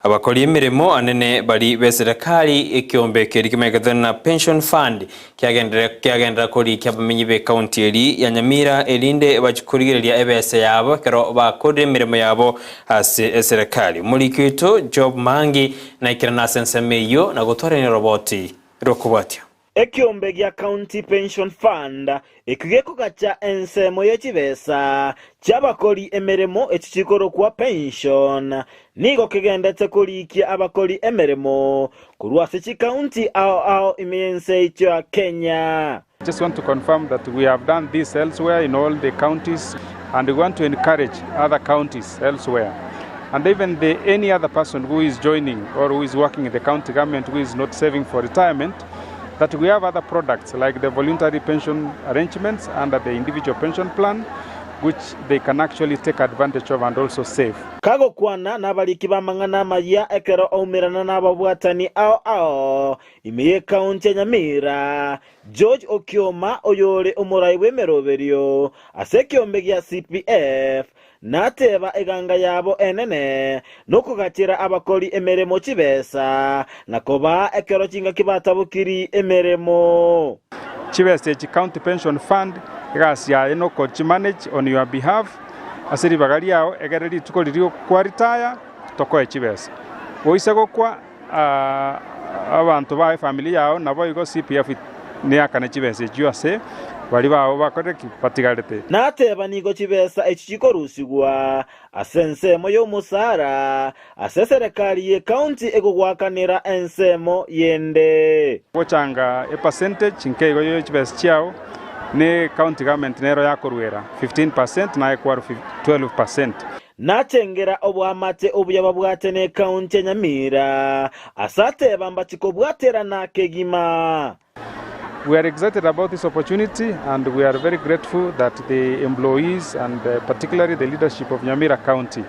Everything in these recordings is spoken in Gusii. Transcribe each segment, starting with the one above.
Abakori emeremo anene baria b'eserekari ekeombe keria kimegetwe na Pension Fund kiagenderera korikia abamenyi b'ecounty eria ya Nyamira erinde bachie korigereria ebesa yabo ekero bakorire emeremo yabo ase eserekari. Omoriki oito Job Mangi naikerane ase ensemo eyio na gotwarania oroboti rw'okobwatia. Ekiombe gia County Pension Fund ekio gekogacha ensemo ye chibesa chi'abakori emeremo echi chikorokwa pension nigo kegendete korikia abakori emeremo korwa ase chikaunti ao ao ime y'ense yaito ya Kenya. Just want to confirm that we have done this elsewhere in all the counties and we want to encourage other counties elsewhere and even the any other person who is joining or who is working in the county government who is not saving for retirement that we have other products like the voluntary pension arrangements under the individual pension plan which they can actually take advantage of and also save. Kagokwana nabariki b'amang'ana amayia ekero aumerana nababwatani ao ao ime y'ekaunti ya Nyamira, George Okioma oyore omorai bw'emeroberio ase ekeombe gia CPF, Nateba eganga yabo enene, nokogachera abakori emeremo chibesa, na kobaa ekero chingaki batabokiri emeremo. Chibesa echi County Pension Fund egasi yaye nokochi manage on your behalf ase ribaga riao egere rituko riria okwa retire tokoe chibesa. Goise gokwa abanto ba efamiri yao naboigo CPF neakane chibesa echio ase baria bao bakorire ki? Batigarete. Nateba nigo chibesa echi chikorusigwa ase ensemo y'omosara ase eserekari y'ecounty egogoakanera ensemo yende. Gochanga epercentage nke igo ye chibesa chiao ne county government nero yakoruera 15% naye kwarwa 12%. Nachengera oboamate obuya babwate n'ecounty ya Nyamira, ase ateba mbachi kobwaterana kegima. We are excited about this opportunity and we are very grateful that the employees and particularly the leadership of Nyamira County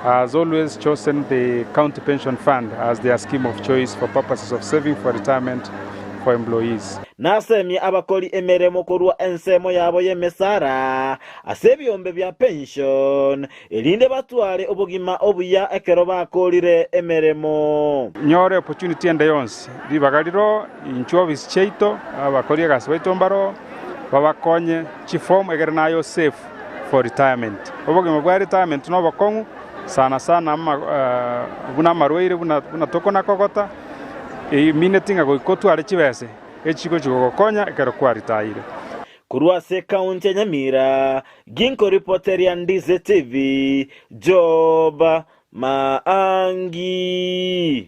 has always chosen the County Pension Fund as their scheme of choice for purposes of saving for retirement for employees. Nasemie abakori emeremo korwa ensemo yabo y'emesara ase ebiombe bia pension, erinde batware obogima obuya ekero bakorire emeremo. Nyore opportunity ende yonsi, ribaga riro inchuo ofisi chiaito, abakori egasi baito mbaroo, babakonye chiform egere naye o save for retirement. Obogima bwa retirement nobokong'u sana sana ama buna amarwaire buna buna tokonakogota, emineti ng'a goika otware chibese echi chigochi gogokonya ekero kwa retire. Korwa ase ekaunti ya Nyamira, ginkoripoteria Ndize TV, Job Maangi.